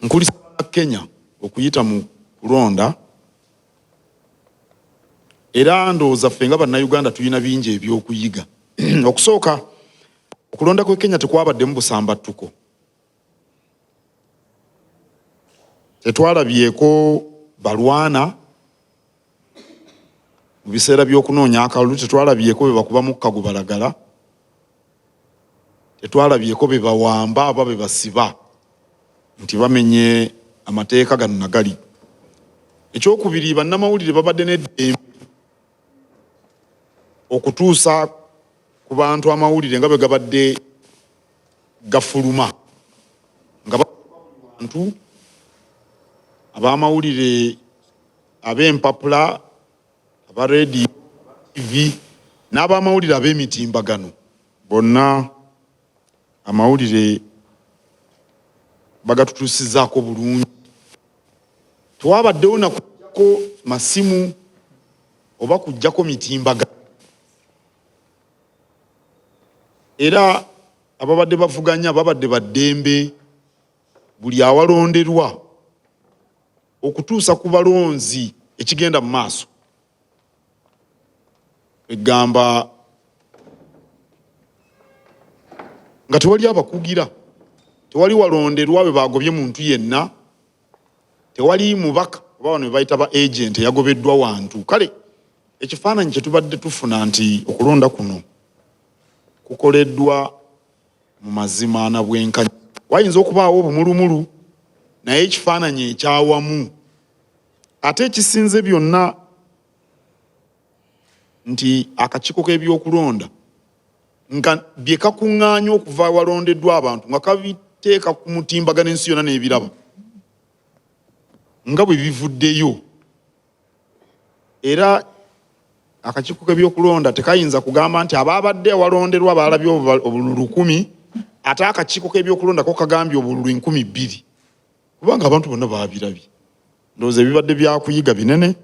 Nkulisa Kenya okuyita mu kulonda, era ndowooza ffe nga Bannayuganda tulina bingi ebyokuyiga. Okusooka, okulonda kw'e Kenya tekwabaddemu busambattuko, tetwalabyeko balwana mu biseera by'okunoonya akalulu, tetwalabyeko be bakuba mukka gubalagala, tetwalabyeko be bawamba oba be basiba nti bamenye amateeka gano nagali. Ekyokubiri, bannamawulire babadde n'eddembe okutuusa ku bantu amawulire nga bwe gabadde gafuluma, nga bantu ab'amawulire, ab'empapula, aba rediyo, TV n'abamawulire ab'emitimbagano, bonna amawulire bagatutuusizaako bulungi. Tewabaddewo na kujjako masimu oba kujjako mitimbagano, era ababadde bavuganya babadde baddembe buli awalonderwa okutuusa ku balonzi ekigenda mu maaso. Egamba nga tewali abakugira, tewali walonderwa bwe bagobye muntu yenna, tewali mubaka oba bano bebayita ba agent eyagobeddwa wantu. Kale ekifaananyi kye tubadde tufuna nti okulonda kuno kukoleddwa mu mazima na bwenkanya. Wayinza okubaawo obumulumulu, naye ekifaananyi ekyawamu. Ate ekisinze byonna nti akakiiko k'ebyokulonda nga bye kakuŋŋaanya okuva awalondeddwa abantu nga kabiteeka ku mutimbagano ensi yonna n'ebiraba nga bwe bivuddeyo. Era akakiiko k'ebyokulonda tekayinza kugamba nti abaabadde awalonderwa baalabye obululu 10, ate akakiiko k'ebyokulonda ko kagambye obululu 2000, kubanga abantu bonna baabirabye. Ndowooza ebibadde byakuyiga binene.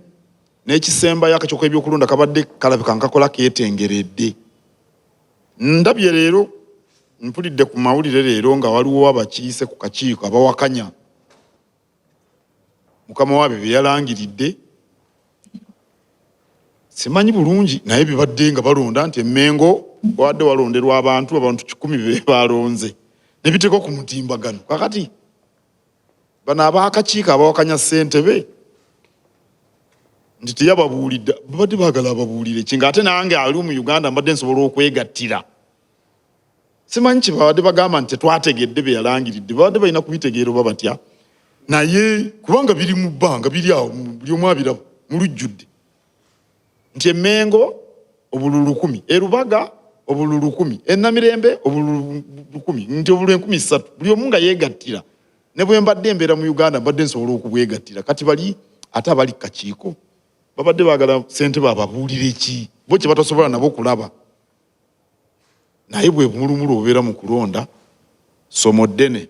N'ekisembayo, akakiiko k'ebyokulonda kabadde kalabika nkakola keetengeredde. Ndabye leero, mpulidde ku mawulire leero nga waliwo abakiise ku kakiiko abawakanya mukama waabwe bye yalangiridde. Simanyi bulungi, naye bibadde nga balonda nti Emmengo wadde walonderwa abantu 100 be balonze, ne biteekwa ku mutimbagano. Kakati bano ab'akakiiko abawakanya ssentebe nti teyababuulidde, babadde baagala ababuulire ki, ng'ate nange ali mu Uganda mbadde nsobola okwegattira. Simanyi kye babadde bagamba nti tetwategedde bye yalangiridde, babadde balina kubitegeera oba batya, naye kubanga biri mu bbanga, biri awo, buli omu abiraba mu lujjudde nti Emmengo obululu 10, Erubaga obululu 10, Enamirembe obululu 10, nti obululu 3000, buli omu nga yeegattira. Ne bwe mbadde embeera mu Uganda mbadde nsobola okubwegattira. Kati bali ate abali ku kakiiko babadde baagala ssentebe ababuulire ki bo kye batasobola nabo kulaba? Naye bwe bumulumulu obubeera mu kulonda, ssomo ddene.